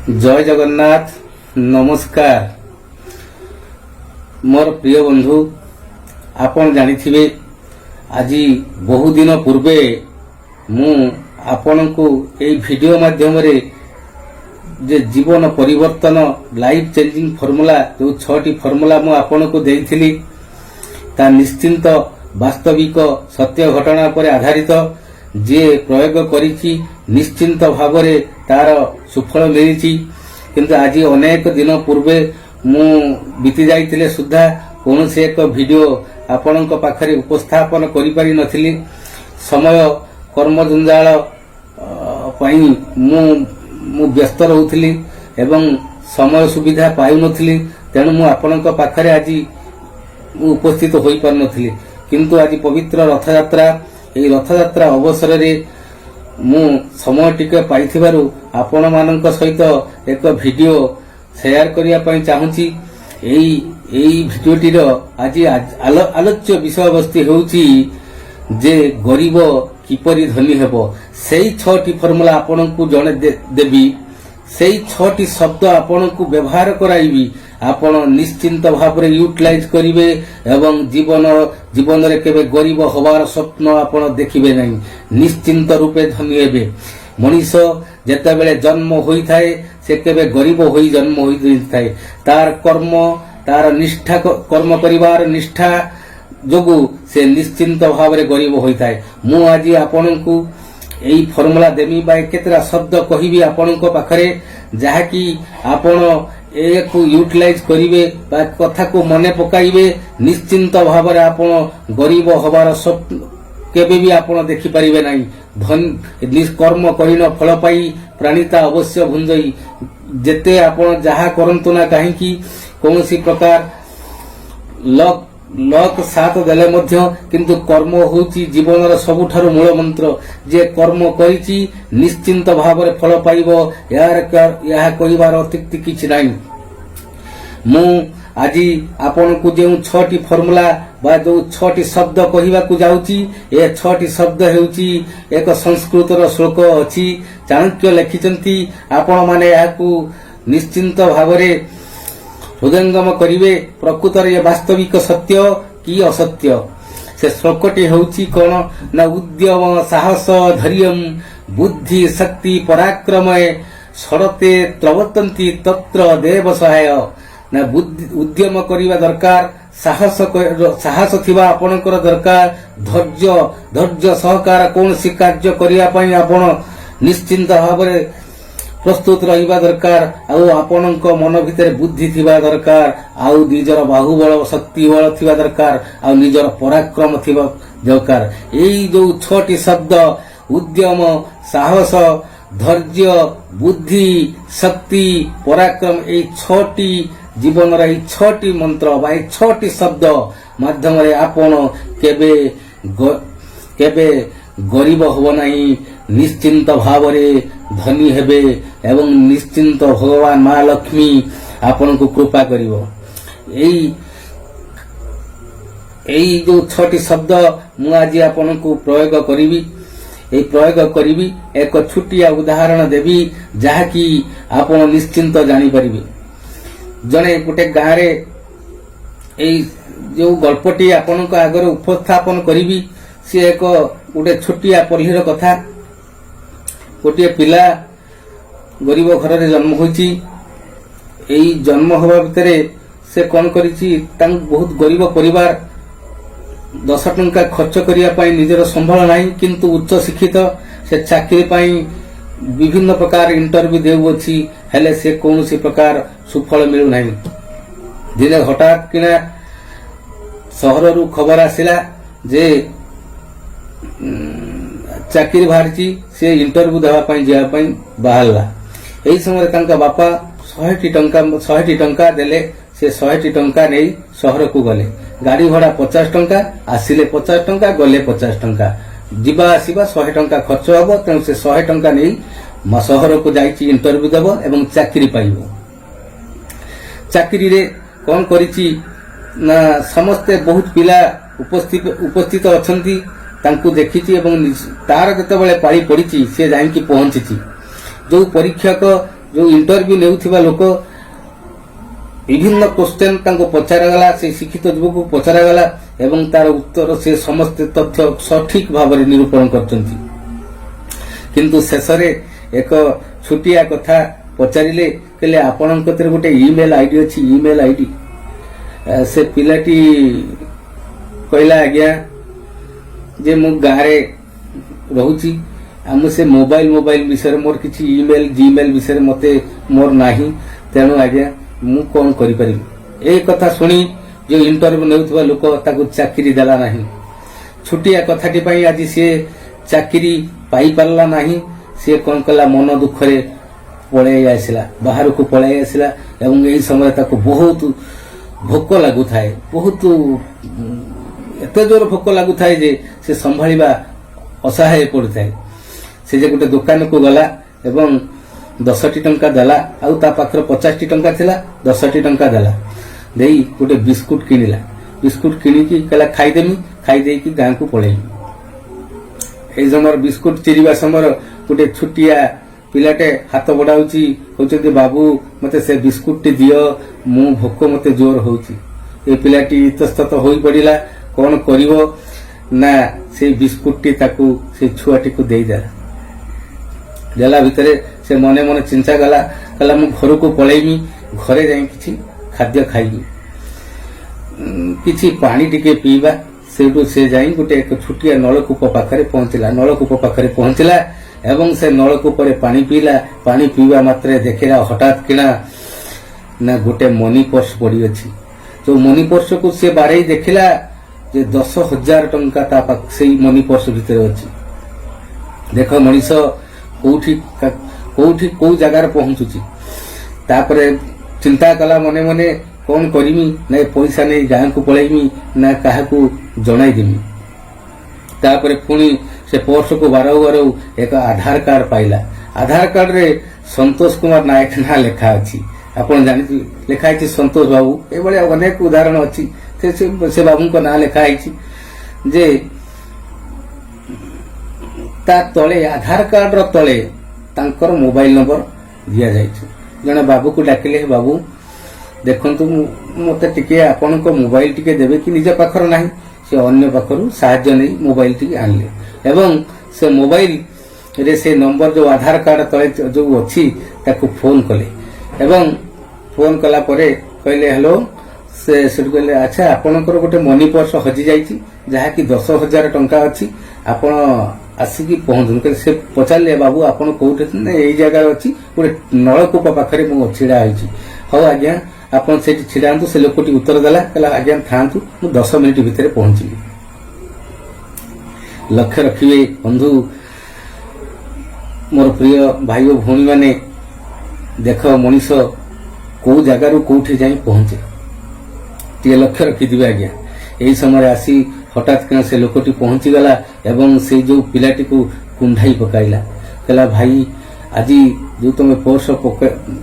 ଜୟ ଜଗନ୍ନାଥ। ନମସ୍କାର ମୋର ପ୍ରିୟ ବନ୍ଧୁ। ଆପଣ ଜାଣିଥିବେ, ଆଜି ବହୁଦିନ ପୂର୍ବେ ମୁଁ ଆପଣଙ୍କୁ ଏଇ ଭିଡ଼ିଓ ମାଧ୍ୟମରେ ଯେ ଜୀବନ ପରିବର୍ତ୍ତନ, ଲାଇଫ୍ ଚେଞ୍ଜିଂ ଫର୍ମୁଲା, ଯେଉଁ ଛଅଟି ଫର୍ମୁଲା ମୁଁ ଆପଣଙ୍କୁ ଦେଇଥିଲି, ତା ନିଶ୍ଚିନ୍ତ ବାସ୍ତବିକ ସତ୍ୟ ଘଟଣା ଉପରେ ଆଧାରିତ। ଯିଏ ପ୍ରୟୋଗ କରିଛି, ନିଶ୍ଚିନ୍ତ ଭାବରେ ତାର ସୁଫଳ ମିଳିଛି। କିନ୍ତୁ ଆଜି ଅନେକ ଦିନ ପୂର୍ବେ ମୁଁ ବିତି ଯାଇଥିଲେ ସୁଦ୍ଧା କୌଣସି ଏକ ଭିଡ଼ିଓ ଆପଣଙ୍କ ପାଖରେ ଉପସ୍ଥାପନ କରିପାରି ନଥିଲି। ସମୟ, କର୍ମଜଞ୍ଜାଳ ପାଇଁ ମୁଁ ବ୍ୟସ୍ତ ରହୁଥିଲି ଏବଂ ସମୟ ସୁବିଧା ପାଉନଥିଲି। ତେଣୁ ମୁଁ ଆପଣଙ୍କ ପାଖରେ ଆଜି ମୁଁ ଉପସ୍ଥିତ ହୋଇପାରୁନଥିଲି। କିନ୍ତୁ ଆଜି ପବିତ୍ର ରଥଯାତ୍ରା। ଏହି ରଥଯାତ୍ରା ଅବସରରେ ମୁଁ ସମୟ ଟିକେ ପାଇଥିବାରୁ ଆପଣମାନଙ୍କ ସହିତ ଏକ ଭିଡ଼ିଓ ସେୟାର କରିବା ପାଇଁ ଚାହୁଁଛି। ଏଇ ଭିଡ଼ିଓଟିର ଆଜି ଆଲୋଚ୍ୟ ବିଷୟବସ୍ତୁ ହେଉଛି ଯେ ଗରିବ କିପରି ଧନୀ ହେବ। ସେଇ ଛଅଟି ଫର୍ମୁଲା ଆପଣଙ୍କୁ ଜଣେ ଦେବି, ସେଇ ଛଅଟି ଶବ୍ଦ ଆପଣଙ୍କୁ ବ୍ୟବହାର କରାଇବି। ଆପଣ ନିଶ୍ଚିନ୍ତ ଭାବରେ ୟୁଟିଲାଇଜ କରିବେ ଏବଂ ଜୀବନରେ କେବେ ଗରିବ ହବାର ସ୍ୱପ୍ନ ଆପଣ ଦେଖିବେ ନାହିଁ। ନିଶ୍ଚିନ୍ତ ରୂପେ ଧନୀ ହେବେ। ମଣିଷ ଯେତେବେଳେ ଜନ୍ମ ହୋଇଥାଏ, ସେ କେବେ ଗରିବ ହୋଇ ଜନ୍ମ ହୋଇଥାଏ। ତାର କର୍ମ, ତାର ନିଷ୍ଠା, କର୍ମ କରିବାର ନିଷ୍ଠା ଯୋଗୁ ସେ ନିଶ୍ଚିନ୍ତ ଭାବରେ ଗରିବ ହୋଇଥାଏ। ମୁଁ ଆଜି ଆପଣଙ୍କୁ ଏଇ ଫର୍ମୁଲା ଦେବି ବା କେତେଟା ଶବ୍ଦ କହିବି ଆପଣଙ୍କ ପାଖରେ, ଯାହାକି ଆପଣ ଏହାକୁ ୟୁଟିଲାଇଜ କରିବେ ବା କଥାକୁ ମନେ ପକାଇବେ। ନିଶ୍ଚିନ୍ତ ଭାବରେ ଆପଣ ଗରିବ ହବାର ସ୍ୱପ୍ନ କେବେ ବି ଆପଣ ଦେଖିପାରିବେ ନାହିଁ। ଧନ କର୍ମ କରିଣ ଫଳ ପାଇ ପ୍ରାଣିତା ଅବଶ୍ୟ ଭୁଞ୍ଜଇ। ଯେତେ ଆପଣ ଯାହା କରନ୍ତୁ ନା କାହିଁକି, କୌଣସି ପ୍ରକାର ଲକ୍ ସାଥ ଦେଲେ ମଧ୍ୟ, କିନ୍ତୁ କର୍ମ ହେଉଛି ଜୀବନର ସବୁଠାରୁ ମୂଳ ମନ୍ତ୍ର। ଯେ କର୍ମ କରିଛି, ନିଶ୍ଚିନ୍ତ ଭାବରେ ଫଳ ପାଇବ। ଏହା କହିବାର ଅତ୍ୟୁକ୍ତି କିଛି ନାହିଁ। ମୁଁ ଆଜି ଆପଣଙ୍କୁ ଯେଉଁ ଛଅଟି ଫର୍ମୁଲା ବା ଯେଉଁ ଛଅଟି ଶବ୍ଦ କହିବାକୁ ଯାଉଛି, ଏ ଛଅଟି ଶବ୍ଦ ହେଉଛି ଏକ ସଂସ୍କୃତର ଶ୍ଲୋକ ଅଛି, ଚାଣକ୍ୟ ଲେଖିଛନ୍ତି। ଆପଣମାନେ ଏହାକୁ ନିଶ୍ଚିନ୍ତ ଭାବରେ ହୃଦୟଙ୍ଗମ କରିବେ, ପ୍ରକୃତରେ ଏ ବାସ୍ତବିକ ସତ୍ୟ କି ଅସତ୍ୟ। ସେ ଶ୍ଲୋକଟି ହେଉଛି କଣ ନା, ଉଦ୍ୟମ ସାହସ ଧୈର୍ଯ୍ୟಂ ବୁଦ୍ଧି ଶକ୍ତି ପରାକ୍ରମେ ଷଡ଼େତେ ପ୍ରବର୍ତ୍ତନ୍ତି ତତ୍ର ଦେବ ସହାୟ। ନା ବୁଦ୍ଧି, ଉଦ୍ୟମ କରିବା ଦରକାର, ସାହସ ଥିବା ଆପଣଙ୍କର ଦରକାର, ଧୈର୍ଯ୍ୟ ସହକାର କୌଣସି କାର୍ଯ୍ୟ କରିବା ପାଇଁ ଆପଣ ନିଶ୍ଚିନ୍ତ ଭାବରେ ପ୍ରସ୍ତୁତ ରହିବା ଦରକାର। ଆଉ ଆପଣଙ୍କ ମନ ଭିତରେ ବୁଦ୍ଧି ଥିବା ଦରକାର, ଆଉ ନିଜର ବାହୁବଳ, ଶକ୍ତି ବଳ ଥିବା ଦରକାର, ଆଉ ନିଜର ପରାକ୍ରମ ଥିବା ଦରକାର। ଏଇ ଯୋଉ ଛଅଟି ଶବ୍ଦ, ଉଦ୍ୟମ, ସାହସ, ଧୈର୍ଯ୍ୟ, ବୁଦ୍ଧି, ଶକ୍ତି, ପରାକ୍ରମ, ଏଇ ଛଅଟି ଜୀବନର ଏଇ ଛଅଟି ମନ୍ତ୍ର ବା ଏଇ ଛଅଟି ଶବ୍ଦ ମାଧ୍ୟମରେ ଆପଣ କେବେ ଗରିବ ହେବ ନାହିଁ। ନିଶ୍ଚିନ୍ତ ଭାବରେ ଧନୀ ହେବେ ଏବଂ ନିଶ୍ଚିନ୍ତ ଭଗବାନ ମା ଲକ୍ଷ୍ମୀ ଆପଣଙ୍କୁ କୃପା କରିବ। ଏଇ ଯୋଉ ଛଅଟି ଶବ୍ଦ ମୁଁ ଆଜି ଆପଣଙ୍କୁ ପ୍ରୟୋଗ କରିବି, ଏଇ ପ୍ରୟୋଗ କରିବି, ଏକ ଛୋଟିଆ ଉଦାହରଣ ଦେବି, ଯାହାକି ଆପଣ ନିଶ୍ଚିନ୍ତ ଜାଣିପାରିବେ। ଜଣେ ଗୋଟେ ଗାଁରେ, ଏଇ ଯୋଉ ଗଳ୍ପଟି ଆପଣଙ୍କ ଆଗରେ ଉପସ୍ଥାପନ କରିବି, ସିଏ ଏକ ଗୋଟେ ଛୋଟିଆ ପଲ୍ଲୀର କଥା। ଗୋଟିଏ ପିଲା ଗରିବ ଘରରେ ଜନ୍ମ ହୋଇଛି। ଏଇ ଜନ୍ମ ହେବା ଭିତରେ ସେ କଣ କରିଛି, ତାଙ୍କୁ ବହୁତ ଗରିବ ପରିବାର, 10 ଟଙ୍କା ଖର୍ଚ୍ଚ କରିବା ପାଇଁ ନିଜର ସମ୍ବଳ ନାହିଁ। କିନ୍ତୁ ଉଚ୍ଚ ଶିକ୍ଷିତ ସେ, ଚାକିରି ପାଇଁ ବିଭିନ୍ନ ପ୍ରକାର ଇଣ୍ଟରଭ୍ୟୁ ଦେଉଅଛି, ହେଲେ ସେ କୌଣସି ପ୍ରକାର ସୁଫଳ ମିଳୁନାହିଁ। ଦିନେ ହଠାତ୍ କିନା ସହରରୁ ଖବର ଆସିଲା ଯେ ଚାକିରି ବାହାରିଛି। ସେ ଇଣ୍ଟରଭ୍ୟୁ ଦେବା ପାଇଁ ଯିବା ପାଇଁ ବାହାରିଲା। ଏହି ସମୟରେ ତାଙ୍କ ବାପା 100ଟି ଟଙ୍କା ଦେଲେ। ସେ 100ଟି ଟଙ୍କା ନେଇ ସହରକୁ ଗଲେ। ଗାଡି ଭଡା 50 ଟଙ୍କା, ଆସିଲେ 50 ଟଙ୍କା, ଗଲେ 50 ଟଙ୍କା, ଯିବା ଆସିବା 100 ଟଙ୍କା ଖର୍ଚ୍ଚ ହବ। ତେଣୁ ସେ 100 ଟଙ୍କା ନେଇ ସହରକୁ ଯାଇଛି, ଇଣ୍ଟରଭ୍ୟୁ ଦେବ ଏବଂ ଚାକିରି ପାଇବ। ଚାକିରିରେ କଣ କରିଛି ନା, ସମସ୍ତେ ବହୁତ ପିଲା ଉପସ୍ଥିତ ଅଛନ୍ତି, ତାଙ୍କୁ ଦେଖିଛି ଏବଂ ତାର ଯେତେବେଳେ ପାଳି ପଡ଼ିଛି, ସେ ଯାଇକି ପହଞ୍ଚିଛି। ଯୋଉ ପରୀକ୍ଷକ ଯେଉଁ ଇଣ୍ଟରଭ୍ୟୁ ନେଉଥିବା ଲୋକ, ବିଭିନ୍ନ କ୍ୱେଶ୍ଚେନ୍ ତାଙ୍କୁ ପଚରାଗଲା, ସେ ଶିକ୍ଷିତ ଯୁବକକୁ ପଚରାଗଲା ଏବଂ ତାର ଉତ୍ତର ସେ ସମସ୍ତେ ତଥ୍ୟ ସଠିକ ଭାବରେ ନିରୂପଣ କରିଛନ୍ତି। କିନ୍ତୁ ଶେଷରେ ଏକ ଛୋଟିଆ କଥା ପଚାରିଲେ, କହିଲେ, "ଆପଣଙ୍କ କତିରେ ଗୋଟେ ଇମେଲ ଆଇଡି ଅଛି, ଇମେଲ ଆଇଡି?" ସେ ପିଲାଟି କହିଲା, "ଆଜ୍ଞା, ଯେ ମୁଁ ଗାଁରେ ରହୁଛି ଆଉ ମୁଁ ସେ ମୋବାଇଲ ବିଷୟରେ ମୋର କିଛି ଇମେଲ ଜିମେଲ ବିଷୟରେ ମତେ ମୋର ନାହିଁ, ତେଣୁ ଆଜ୍ଞା ମୁଁ କଣ କରିପାରିବି?" ଏଇ କଥା ଶୁଣି ଯେଉଁ ଇଣ୍ଟରଭ୍ୟୁ ନେଉଥିବା ଲୋକ ତାକୁ ଚାକିରି ଦେଲା ନାହିଁ। ଛୋଟିଆ କଥାଟି ପାଇଁ ଆଜି ସିଏ ଚାକିରି ପାଇପାରିଲା ନାହିଁ। ସିଏ କଣ କଲା? ମନ ଦୁଃଖରେ ପଳେଇ ଆସିଲା, ବାହାରକୁ ପଳେଇ ଆସିଲା ଏବଂ ଏହି ସମୟରେ ତାକୁ ବହୁତ ଭୋକ ଲାଗୁଥାଏ। ବହୁତ ଏତେ ଜୋର ଭୋକ ଲାଗୁଥାଏ ଯେ ସେ ସମ୍ଭାଳିବା ଅସହାୟ ପଡୁଥାଏ। ସେ ଯେ ଗୋଟେ ଦୋକାନକୁ ଗଲା ଏବଂ 10ଟି ଟଙ୍କା ଦେଲା। ଆଉ ତା ପାଖରେ 50ଟି ଟଙ୍କା ଥିଲା। 10ଟି ଟଙ୍କା ଦେଲା, ଦେଇ ଗୋଟେ ବିସ୍କୁଟ କିଣିଲା। ବିସ୍କୁଟ କିଣିକି କହିଲା, "ଖାଇଦେମି, ଖାଇ ଦେଇକି ଗାଁକୁ ପଳେଇବି।" ଏଇ ସମୟରେ ବିସ୍କୁଟ ଚିରିବା ସମୟରେ ଗୋଟେ ଛୋଟିଆ ପିଲାଟେ ହାତ ବଢାଉଛି, କହୁଛନ୍ତି, "ବାବୁ, ମତେ ସେ ବିସ୍କୁଟଟି ଦିଅ, ମୁଁ ଭୋକ ମତେ ଜୋର ହଉଛି।" ଏ ପିଲାଟି ଇତସ୍ତତ ହୋଇ ପଡିଲା, କଣ କରିବ ନା ସେଇ ବିସ୍କୁଟଟି ତାକୁ ସେ ଛୁଆଟିକୁ ଦେଇଦେଲା। ଦେଲା ଭିତରେ ସେ ମନେ ମନେ ଚିନ୍ତା କଲା, କହିଲା, "ମୁଁ ଘରକୁ ପଳେଇମି, ଘରେ ଯାଇ କିଛି ଖାଦ୍ୟ ଖାଇବି, କିଛି ପାଣି ଟିକେ ପିଇବା।" ସେଇଠୁ ସେ ଯାଇ ଗୋଟେ ଏକ ଛୋଟିଆ ନଳକୂପ ପାଖରେ ପହଞ୍ଚିଲା। ନଳକୂପ ପାଖରେ ପହଞ୍ଚିଲା ଏବଂ ସେ ନଳକୂପରେ ପାଣି ପିଇଲା। ପାଣି ପିଇବା ମାତ୍ରେ ଦେଖିଲା ହଠାତ୍ କିଣା ନା ଗୋଟେ ମନି ପର୍ସ ପଡିଅଛି। ଯୋଉ ମନି ପର୍ସକୁ ସେ ବାରେଇ ଦେଖିଲା ଯେ 10,000 ଟଙ୍କା ତା ପାଖ ସେଇ ମନି ପର୍ସ ଭିତରେ ଅଛି। ଦେଖ, ମଣିଷ କୋଉଠି କୋଉ ଜାଗାରେ ପହଞ୍ଚୁଛି। ତାପରେ ଚିନ୍ତା କଲା ମନେ ମନେ, କଣ କରିମି ନା ଏ ପଇସା ନେଇ ଗାଁକୁ ପଳେଇମି ନା କାହାକୁ ଜଣାଇଦେମି? ତାପରେ ପୁଣି ସେ ପର୍ସକୁ ବାରଉ ବାରଉ ଏକ ଆଧାର କାର୍ଡ ପାଇଲା। ଆଧାର କାର୍ଡରେ ସନ୍ତୋଷ କୁମାର ନାୟକ ନାଁ ଲେଖା ଅଛି। ଆପଣ ଜାଣିଥିବେ, ଲେଖା ହେଇଛି ସନ୍ତୋଷ ବାବୁ। ଏଭଳିଆ ଅନେକ ଉଦାହରଣ ଅଛି। ସେ ବାବୁଙ୍କ ନାଁ ଲେଖା ହେଇଛି ଯେ ତା ତଳେ, ଆଧାର କାର୍ଡର ତଳେ ତାଙ୍କର ମୋବାଇଲ ନମ୍ବର ଦିଆଯାଇଛି। ଜଣେ ବାବୁକୁ ଡାକିଲେ, "ବାବୁ, ଦେଖନ୍ତୁ, ମତେ ଟିକେ ଆପଣଙ୍କ ମୋବାଇଲ ଟିକେ ଦେବେ କି?" ନିଜ ପାଖରେ ନାହିଁ, ସେ ଅନ୍ୟ ପାଖରୁ ସାହାଯ୍ୟ ନେଇ ମୋବାଇଲ ଟିକେ ଆଣିଲେ ଏବଂ ସେ ମୋବାଇଲରେ ସେ ନମ୍ବର ଯୋଉ ଆଧାର କାର୍ଡ ତଳେ ଯୋଉ ଅଛି, ତାକୁ ଫୋନ କଲେ ଏବଂ ଫୋନ କଲା ପରେ କହିଲେ, "ହ୍ୟାଲୋ।" ସେ ସେଠୁ କହିଲେ, "ଆଚ୍ଛା, ଆପଣଙ୍କର ଗୋଟେ ମନି ପର୍ସ ହଜି ଯାଇଛି, ଯାହାକି 10,000 ଟଙ୍କା ଅଛି, ଆପଣ ଆସିକି ପହଞ୍ଚନ୍ତୁ।" କହିଲେ, ସେ ପଚାରିଲେ, "ବାବୁ, ଆପଣ କୋଉଠି ଅଛନ୍ତି?" "ନା, ଏଇ ଜାଗାରେ ଅଛି, ଗୋଟେ ନଳକୂପ ପାଖରେ ମୁଁ ଛିଡା ହେଇଛି।" "ହଉ ଆଜ୍ଞା, ଆପଣ ସେଇଠି ଛିଡା ହୁଅନ୍ତୁ।" ସେ ଲୋକଟି ଉତ୍ତର ଦେଲା, କହିଲା, "ଆଜ୍ଞା ଥାଆନ୍ତୁ, ମୁଁ 10 ମିନିଟ୍ ଭିତରେ ପହଞ୍ଚିବି।" ଲକ୍ଷ୍ୟ ରଖିବେ ବନ୍ଧୁ, ମୋର ପ୍ରିୟ ଭାଇ ଓ ଭଉଣୀମାନେ, ଦେଖ ମଣିଷ କୋଉ ଜାଗାରୁ କୋଉଠି ଯାଇ ପହଞ୍ଚେ। ଟିକେ ଲକ୍ଷ୍ୟ ରଖିଥିବେ ଆଜ୍ଞା। ଏହି ସମୟରେ ଆସି ହଠାତ୍ କିନା ସେ ଲୋକଟି ପହଞ୍ଚିଗଲା ଏବଂ ସେଇ ଯୋଉ ପିଲାଟିକୁ କୁଣ୍ଢାଇ ପକାଇଲା। କହିଲା, "ଭାଇ, ଆଜି ଯୋଉ ତମେ ପର୍ସ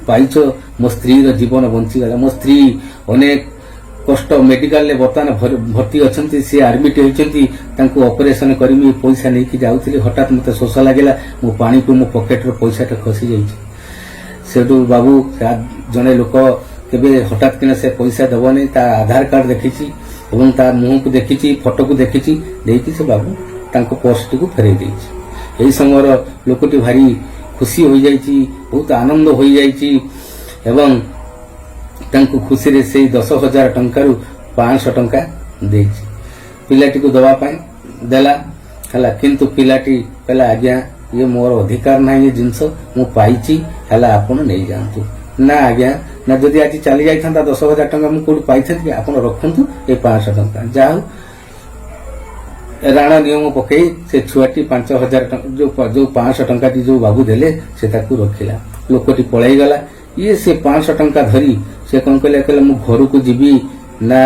ପାଇଛ, ମୋ ସ୍ତ୍ରୀର ଜୀବନ ବଞ୍ଚିଗଲା। ମୋ ସ୍ତ୍ରୀ ଅନେକ କଷ୍ଟ ମେଡିକାଲରେ ବର୍ତ୍ତମାନ ଭର୍ତ୍ତି ଅଛନ୍ତି, ସେ ଆଡମିଟ୍ ହେଇଛନ୍ତି। ତାଙ୍କୁ ଅପରେସନ କରିମି ପଇସା ନେଇକି ଯାଉଥିଲି, ହଠାତ୍ ମତେ ଶୋଷ ଲାଗିଲା, ମୁଁ ପାଣିକୁ ମୋ ପକେଟର ପଇସାଟା ଖସି ଯାଇଛି। ସେଠୁ ବାବୁ, ସେ ଜଣେ ଲୋକ କେବେ ହଠାତ୍ କିନା ସେ ପଇସା ଦେବନି। ତା ଆଧାର କାର୍ଡ ଦେଖିଛି ଏବଂ ତା ମୁହଁକୁ ଦେଖିଛି, ଫଟୋକୁ ଦେଖିଛି, ଦେଇକି ସେ ବାବୁ ତାଙ୍କ ପର୍ସଟିକୁ ଫେରେଇ ଦେଇଛି।" ଏହି ସମୟର ଲୋକଟି ଭାରି ଖୁସି ହୋଇଯାଇଛି, ବହୁତ ଆନନ୍ଦ ହୋଇଯାଇଛି ଏବଂ ତାଙ୍କୁ ଖୁସିରେ ସେଇ 10,000 ଟଙ୍କାରୁ 500 ଟଙ୍କା ଦେଇଛି ପିଲାଟିକୁ ଦେବା ପାଇଁ ଦେଲା। ହେଲା, କିନ୍ତୁ ପିଲାଟି କହିଲା, "ଆଜ୍ଞା, ଇଏ ମୋର ଅଧିକାର ନାହିଁ, ଏ ଜିନିଷ ମୁଁ ପାଇଛି, ହେଲା, ଆପଣ ନେଇଯାଆନ୍ତୁ।" "ନା ଆଜ୍ଞା ନା, ଯଦି ଆଜି ଚାଲି ଯାଇଥାନ୍ତା 10,000 ଟଙ୍କା, ମୁଁ କୋଉଠି ପାଇଥାନ୍ତି କି? ଆପଣ ରଖନ୍ତୁ ଏ 500 ଟଙ୍କା।" ଯାହା ହଉ, ରାଣ ନିୟମ ପକେଇ ସେ ଛୁଆଟି 5,000 ଟଙ୍କା ଯୋଉ ଯୋଉ 500 ଟଙ୍କାଟି ଯୋଉ ବାବୁ ଦେଲେ, ସେ ତାକୁ ରଖିଲା। ଲୋକଟି ପଳେଇଗଲା। ଇଏ ସେ 500 ଟଙ୍କା ଧରି ସେ କଣ କହିଲେ? କହିଲେ, "ମୁଁ ଘରକୁ ଯିବି ନା।"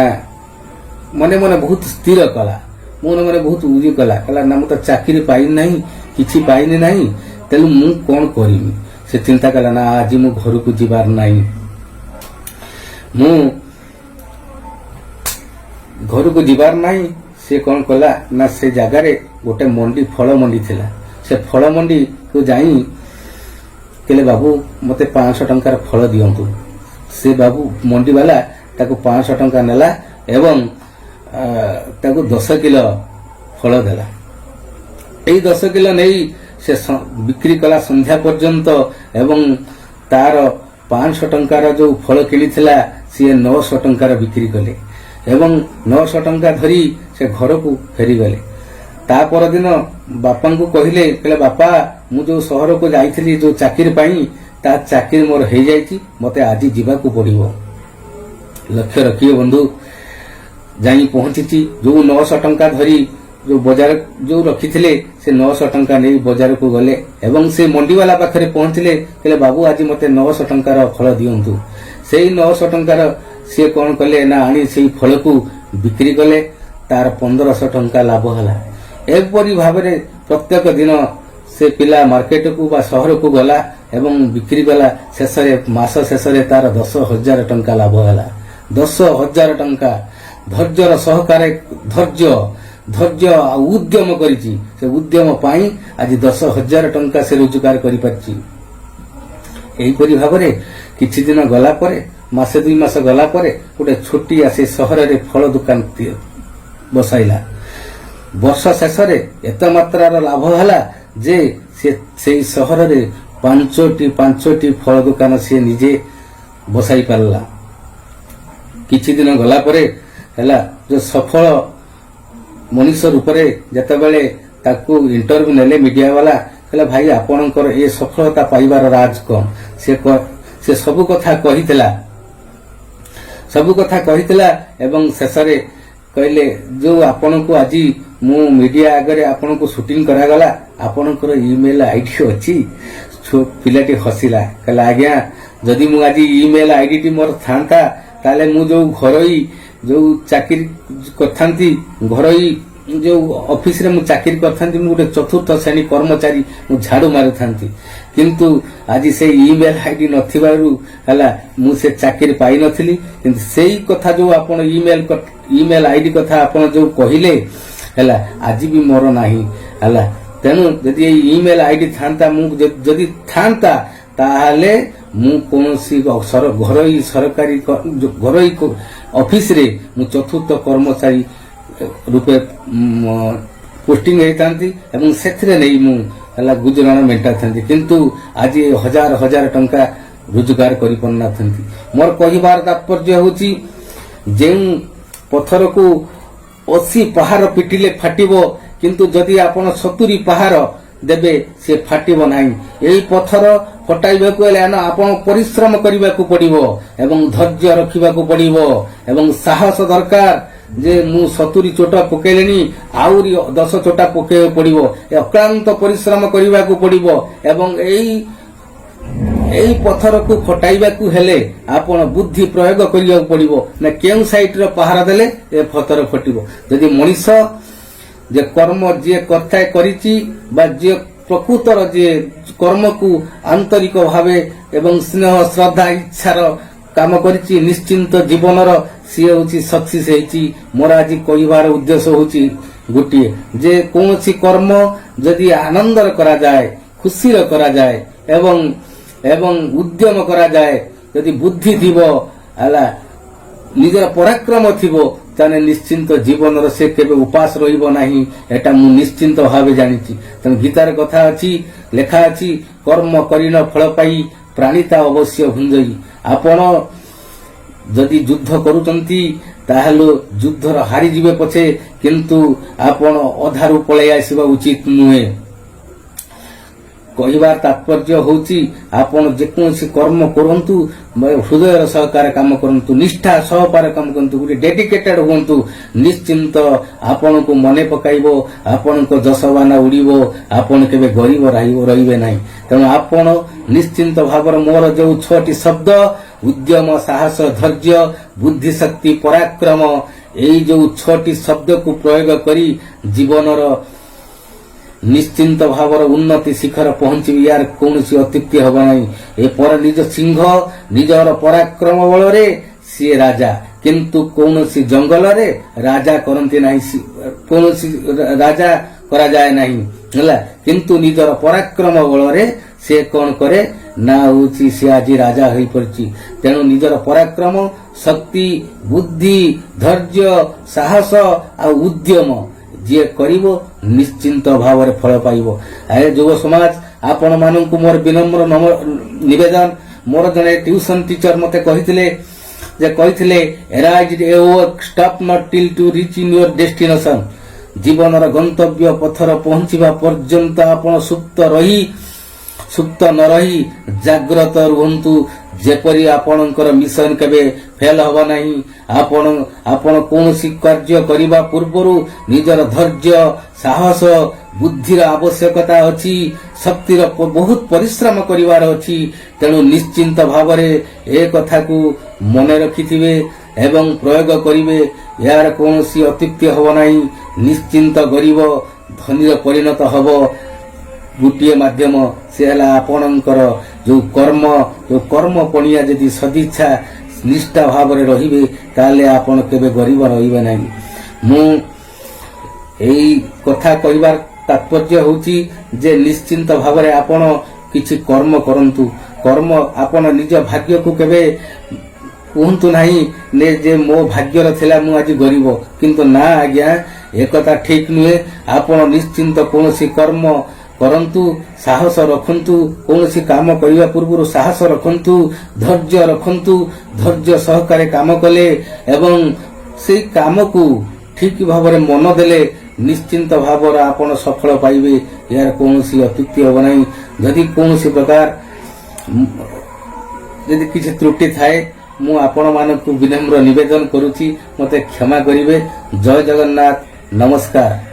ମନେ ମନେ ବହୁତ ସ୍ଥିର କଲା, ମନେ ମନେ ବହୁତ ଇଏ କଲା। କହିଲା, "ନା, ମୁଁ ତ ଚାକିରି ପାଇନି ନାହିଁ, କିଛି ପାଇନି ନାହିଁ, ତେଣୁ ମୁଁ କଣ କରିବି?" ସେ ଚିନ୍ତା କଲା, "ନା, ଆଜି ମୁଁ ଘରକୁ ଯିବାର ନାହିଁ, ମୁଁ ଘରକୁ ଯିବାର ନାହିଁ।" ସେ କଣ କଲା ନା ସେ ଜାଗାରେ ଗୋଟେ ମଣ୍ଡି, ଫଳ ମଣ୍ଡି ଥିଲା। ସେ ଫଳ ମଣ୍ଡିକୁ ଯାଇ କହିଲେ, "ବାବୁ, ମୋତେ 500 ଟଙ୍କାର ଫଳ ଦିଅନ୍ତୁ।" ସେ ବାବୁ ମଣ୍ଡିବାଲା ତାକୁ 500 ଟଙ୍କା ନେଲା ଏବଂ ତାକୁ 10 କିଲୋ ଫଳ ଦେଲା। ଏଇ 10 କିଲୋ ନେଇ ସେ ବିକ୍ରି କଲା ସନ୍ଧ୍ୟା ପର୍ଯ୍ୟନ୍ତ ଏବଂ ତାର 500 ଟଙ୍କାର ଯୋଉ ଫଳ କିଣିଥିଲା, ସିଏ 900 ଟଙ୍କାର ବିକ୍ରି କଲେ ଏବଂ 900 ଟଙ୍କା ଧରି ସେ ଘରକୁ ଫେରିଗଲେ। ତା ପରଦିନ ବାପାଙ୍କୁ କହିଲେ, କହିଲେ, "ବାପା, ମୁଁ ଯୋଉ ସହରକୁ ଯାଇଥିଲି ଯୋଉ ଚାକିରି ପାଇଁ, ତା ଚାକିରି ମୋର ହେଇଯାଇଛି। ମତେ ଆଜି ଯିବାକୁ ପଡିବ।" ଲକ୍ଷ୍ୟ ରଖିବେ ବନ୍ଧୁ, ଯାଇ ପହଞ୍ଚିଛି। ଯୋଉ 900 ଟଙ୍କା ଧରି ଯୋଉ ବଜାର ଯୋଉ ରଖିଥିଲେ, ସେ 900 ଟଙ୍କା ନେଇ ବଜାରକୁ ଗଲେ ଏବଂ ସେ ମଣ୍ଡିବାଲା ପାଖରେ ପହଞ୍ଚିଲେ। କହିଲେ, "ବାବୁ, ଆଜି ମତେ 900 ଟଙ୍କାର ଫଳ ଦିଅନ୍ତୁ।" ସେଇ 900 ଟଙ୍କାର ସିଏ କଣ କଲେ ନା ଆଣି ସେଇ ଫଳକୁ ବିକ୍ରି କଲେ। ତାର 1500 ଟଙ୍କା ଲାଭ ହେଲା। ଏପରି ଭାବରେ ପ୍ରତ୍ୟେକ ଦିନ ସେ ପିଲା ମାର୍କେଟକୁ ବା ସହରକୁ ଗଲା ଏବଂ ବିକ୍ରି କଲା। ଶେଷରେ, ମାସ ଶେଷରେ ତାର 10,000 ଟଙ୍କା ଲାଭ ହେଲା। 10,000 ଟଙ୍କା। ଧୈର୍ଯ୍ୟର ସହକାରେ, ଧୈର୍ଯ୍ୟ ଧୈର୍ଯ୍ୟ ଆଉ ଉଦ୍ୟମ କରିଛି। ସେ ଉଦ୍ୟମ ପାଇଁ ଆଜି 10,000 ଟଙ୍କା ସେ ରୋଜଗାର କରିପାରିଛି। ଏହିପରି ଭାବରେ କିଛି ଦିନ ଗଲା ପରେ, ମାସେ 2 ମାସ ଗଲା ପରେ, ଗୋଟେ ଛୋଟିଆ ସେ ସହରରେ ଫଳ ଦୋକାନ ବସାଇଲା। ବର୍ଷ ଶେଷରେ ଏତେ ମାତ୍ରାର ଲାଭ ହେଲା ଯେ ସେ ସେଇ ସହରରେ ପାଞ୍ଚଟି ପାଞ୍ଚଟି ଫଳ ଦୋକାନ ସିଏ ନିଜେ ବସାଇ ପାରିଲା। କିଛି ଦିନ ଗଲା ପରେ ହେଲା ଯୋଉ ସଫଳ ମଣିଷ ରୂପରେ ଯେତେବେଳେ ତାକୁ ଇଣ୍ଟରଭ୍ୟୁ ନେଲେ ମିଡିଆ ବାଲା, କହିଲା, "ଭାଇ, ଆପଣଙ୍କର ଏ ସଫଳତା ପାଇବାର ରାଜ କଣ?" ସେ ସବୁ କଥା କହିଥିଲା, ସବୁ କଥା କହିଥିଲା ଏବଂ ଶେଷରେ କହିଲେ, ଯୋଉ ଆପଣଙ୍କୁ ଆଜି ମୁଁ ମିଡିଆ ଆଗରେ ଆପଣଙ୍କୁ ସୁଟିଂ କରାଗଲା, ଆପଣଙ୍କର ଇମେଲ ଆଇଡି ଅଛି? ପିଲାଟି ହସିଲା। କହିଲା, "ଆଜ୍ଞା, ଯଦି ମୁଁ ଆଜି ଇମେଲ ଆଇଡିଟି ମୋର ଥାନ୍ତା, ତାହେଲେ ମୁଁ ଯୋଉ ଘରୋଇ ଯୋଉ ଚାକିରି କରିଥାନ୍ତି, ଘରୋଇ ଯୋଉ ଅଫିସରେ ମୁଁ ଚାକିରି କରିଥାନ୍ତି, ମୁଁ ଗୋଟେ ଚତୁର୍ଥ ଶ୍ରେଣୀ କର୍ମଚାରୀ, ମୁଁ ଝାଡୁ ମାରୁଥାନ୍ତି। କିନ୍ତୁ ଆଜି ସେଇ ଇମେଲ ଆଇଡି ନଥିବାରୁ ହେଲା ମୁଁ ସେ ଚାକିରି ପାଇନଥିଲି। କିନ୍ତୁ ସେଇ କଥା ଯୋଉ ଆପଣ ଇମେଲ ଇମେଲ ଆଇଡି କଥା ଆପଣ ଯୋଉ କହିଲେ ହେଲା, ଆଜି ବି ମୋର ନାହିଁ ହେଲା। ତେଣୁ ଯଦି ଏଇ ଇମେଲ ଆଇଡି ଥାନ୍ତା, ମୁଁ ଯଦି ଥାନ୍ତା, ତାହେଲେ ମୁଁ କୌଣସି ଘରୋଇ ସରକାରୀ ଘରୋଇ ଅଫିସରେ ମୁଁ ଚତୁର୍ଥ କର୍ମଚାରୀ ରୂପେ ପୋଷ୍ଟିଂ ହେଇଥାନ୍ତି ଏବଂ ସେଥିରେ ନେଇ ମୁଁ ହେଲା ଗୁଜୁରାଣ ମେଣ୍ଟାଇଥାନ୍ତି। କିନ୍ତୁ ଆଜି ହଜାର ହଜାର ଟଙ୍କା ରୋଜଗାର କରିପାରୁନଥାନ୍ତି।" ମୋର କହିବାର ତାତ୍ପର୍ଯ୍ୟ ହେଉଛି, ଯେଉଁ ପଥରକୁ 80 ପାହାର ପିଟିଲେ ଫାଟିବ, କିନ୍ତୁ ଯଦି ଆପଣ 70 ପାହାର ଦେବେ, ସେ ଫାଟିବ ନାହିଁ। ଏହି ପଥର ଫଟାଇବାକୁ ହେଲେ ଆପଣ ପରିଶ୍ରମ କରିବାକୁ ପଡିବ ଏବଂ ଧୈର୍ଯ୍ୟ ରଖିବାକୁ ପଡିବ ଏବଂ ସାହସ ଦରକାର ଯେ ମୁଁ 70 ଚୋଟ ପକେଇଲେଣି, ଆହୁରି 10 ଚୋଟା ପକେଇବାକୁ ପଡିବ। ଏ ଅକ୍ଳାନ୍ତ ପରିଶ୍ରମ କରିବାକୁ ପଡିବ ଏବଂ ଏଇ ଏଇ ପଥରକୁ ଫଟାଇବାକୁ ହେଲେ ଆପଣ ବୁଦ୍ଧି ପ୍ରୟୋଗ କରିବାକୁ ପଡିବ ନା କେଉଁ ସାଇଡର ପାହାର ଦେଲେ ଏ ପଥର ଫଟିବ। ଯଦି ମଣିଷ ଯେ କର୍ମ ଯିଏ କର୍ତ୍ତା କରିଛି ବା ଯିଏ ପ୍ରକୃତର ଯିଏ କର୍ମକୁ ଆନ୍ତରିକ ଭାବେ ଏବଂ ସ୍ନେହ, ଶ୍ରଦ୍ଧା, ଇଚ୍ଛାର କାମ କରିଛି, ନିଶ୍ଚିନ୍ତ ଜୀବନର ସିଏ ହଉଛି ସକ୍ସେସ ହେଇଛି। ମୋର ଆଜି କହିବାର ଉଦ୍ଦେଶ୍ୟ ହଉଛି ଗୋଟିଏ ଯେ କୌଣସି କର୍ମ ଯଦି ଆନନ୍ଦରେ କରାଯାଏ, ଖୁସିରେ କରାଯାଏ ଏବଂ ଏବଂ ଉଦ୍ୟମ କରାଯାଏ, ଯଦି ବୁଦ୍ଧି ଥିବ ହେଲା, ନିଜର ପରାକ୍ରମ ଥିବ, ତାହେଲେ ନିଶ୍ଚିନ୍ତ ଜୀବନର ସେ କେବେ ଉପାସ ରହିବ ନାହିଁ। ଏଟା ମୁଁ ନିଶ୍ଚିନ୍ତ ଭାବେ ଜାଣିଛି। ତେଣୁ ଗୀତାର କଥା ଅଛି, ଲେଖା ଅଛି, "କର୍ମ କରିଣ ଫଳ ପାଇ ପ୍ରାଣିତା ଅବଶ୍ୟ ଭୁଞ୍ଜଇ।" ଆପଣ ଯଦି ଯୁଦ୍ଧ କରୁଛନ୍ତି, ତାହେଲେ ଯୁଦ୍ଧର ହାରିଯିବେ ପଛେ, କିନ୍ତୁ ଆପଣ ଅଧାରୁ ପଳେଇ ଆସିବା ଉଚିତ ନୁହେଁ। କହିବାର ତାତ୍ପର୍ଯ୍ୟ ହେଉଛି, ଆପଣ ଯେକୌଣସି କର୍ମ କରନ୍ତୁ, ହୃଦୟର ସହକାରେ କାମ କରନ୍ତୁ, ନିଷ୍ଠା ସହକାରେ କାମ କରନ୍ତୁ, ଗୋଟେ ଡେଡିକେଟେଡ ହୁଅନ୍ତୁ। ନିଶ୍ଚିନ୍ତ ଆପଣଙ୍କୁ ମନେ ପକାଇବ, ଆପଣଙ୍କ ଯଶବାନା ଉଡ଼ିବ, ଆପଣ କେବେ ଗରିବ ରହିବେ ନାହିଁ। ତେଣୁ ଆପଣ ନିଶ୍ଚିନ୍ତ ଭାବରେ ମୋର ଯୋଉ ଛଅଟି ଶବ୍ଦ, ଉଦ୍ୟମ, ସାହସ, ଧୈର୍ଯ୍ୟ, ବୁଦ୍ଧି ଶକ୍ତି, ପରାକ୍ରମ, ଏଇ ଯୋଉ ଛଅଟି ଶବ୍ଦକୁ ପ୍ରୟୋଗ କରି ଜୀବନର ନିଶ୍ଚିନ୍ତ ଭାବରେ ଉନ୍ନତି ଶିଖର ପହଞ୍ଚିବି, ୟାର କୌଣସି ଅତ୍ୟୁକ୍ତି ହେବ ନାହିଁ। ଏ ପର ନିଜ ସିଂହ ନିଜର ପରାକ୍ରମ ବଳରେ ସିଏ ରାଜା, କିନ୍ତୁ କୌଣସି ଜଙ୍ଗଲରେ ରାଜା କରନ୍ତି ନାହିଁ, କୌଣସି ରାଜା କରାଯାଏ ନାହିଁ ହେଲା। କିନ୍ତୁ ନିଜର ପରାକ୍ରମ ବଳରେ ସେ କ'ଣ କରେ ନା ହେଉଛି ସେ ଆଜି ରାଜା ହୋଇପଡ଼ିଛି। ତେଣୁ ନିଜର ପରାକ୍ରମ, ଶକ୍ତି, ବୁଦ୍ଧି, ଧୈର୍ଯ୍ୟ, ସାହସ ଆଉ ଉଦ୍ୟମ ଯିଏ କରିବ, ନିଶ୍ଚିନ୍ତ ଭାବରେ ଫଳ ପାଇବ। ଆରେ ଯୁବ ସମାଜ, ଆପଣମାନଙ୍କୁ ମୋର ବିନମ୍ର ନିବେଦନ। ମୋର ଜଣେ ଟ୍ୟୁସନ ଟିଚର ମତେ କହିଥିଲେ ଯେ କହିଥିଲେ, "Arise, awake, stop not till to reach in your destination." ଜୀବନର ଗନ୍ତବ୍ୟ ପଥର ପହଞ୍ଚିବା ପର୍ଯ୍ୟନ୍ତ ଆପଣ ସୁପ୍ତ ନ ରହି ଜାଗ୍ରତ ରୁହନ୍ତୁ, ଯେପରି ଆପଣଙ୍କର ମିଶନ କେବେ ଫେଲ ହେବ ନାହିଁ। ଆପଣ କୌଣସି କାର୍ଯ୍ୟ କରିବା ପୂର୍ବରୁ ନିଜର ଧୈର୍ଯ୍ୟ, ସାହସ, ବୁଦ୍ଧିର ଆବଶ୍ୟକତା ଅଛି। ଶକ୍ତିର ବହୁତ ପରିଶ୍ରମ କରିବାର ଅଛି। ତେଣୁ ନିଶ୍ଚିନ୍ତ ଭାବରେ ଏ କଥାକୁ ମନେ ରଖିଥିବେ ଏବଂ ପ୍ରୟୋଗ କରିବେ। ଏହାର କୌଣସି ଅତ୍ୟୁକ୍ତି ହେବ ନାହିଁ। ନିଶ୍ଚିନ୍ତ ଗରିବ ଧନୀର ପରିଣତ ହେବ ଗୋଟିଏ ମାଧ୍ୟମ, ସେ ହେଲା ଆପଣଙ୍କର ଯୋଉ କର୍ମ। ଯୋଉ କର୍ମ ପଣିଆ ଯଦି ସଦିଚ୍ଛା, ନିଷ୍ଠା ଭାବରେ ରହିବେ, ତାହେଲେ ଆପଣ କେବେ ଗରିବ ରହିବେ ନାହିଁ। ମୁଁ ଏଇ କଥା କହିବାର ତାତ୍ପର୍ଯ୍ୟ ହେଉଛି ଯେ ନିଶ୍ଚିନ୍ତ ଭାବରେ ଆପଣ କିଛି କର୍ମ କରନ୍ତୁ। କର୍ମ, ଆପଣ ନିଜ ଭାଗ୍ୟକୁ କେବେ କୁହନ୍ତୁ ନାହିଁ ନେ ଯେ ମୋ ଭାଗ୍ୟର ଥିଲା, ମୁଁ ଆଜି ଗରିବ। କିନ୍ତୁ ନା ଆଜ୍ଞା, ଏକଥା ଠିକ ନୁହେଁ। ଆପଣ ନିଶ୍ଚିନ୍ତ କୌଣସି କର୍ମ କରନ୍ତୁ, ସାହସ ରଖନ୍ତୁ। କୌଣସି କାମ କରିବା ପୂର୍ବରୁ ସାହସ ରଖନ୍ତୁ, ଧୈର୍ଯ୍ୟ ରଖନ୍ତୁ। ଧୈର୍ଯ୍ୟ ସହକାରେ କାମ କଲେ ଏବଂ ସେଇ କାମକୁ ଠିକ ଭାବରେ ମନ ଦେଲେ ନିଶ୍ଚିନ୍ତ ଭାବରେ ଆପଣ ସଫଳ ପାଇବେ। ଏହାର କୌଣସି ଅତ୍ୟୁକ୍ତି ହେବ ନାହିଁ। ଯଦି କୌଣସି ପ୍ରକାର ଯଦି କିଛି ତ୍ରୁଟି ଥାଏ, ମୁଁ ଆପଣମାନଙ୍କୁ ବିନମ୍ର ନିବେଦନ କରୁଛି, ମୋତେ କ୍ଷମା କରିବେ। ଜୟ ଜଗନ୍ନାଥ, ନମସ୍କାର।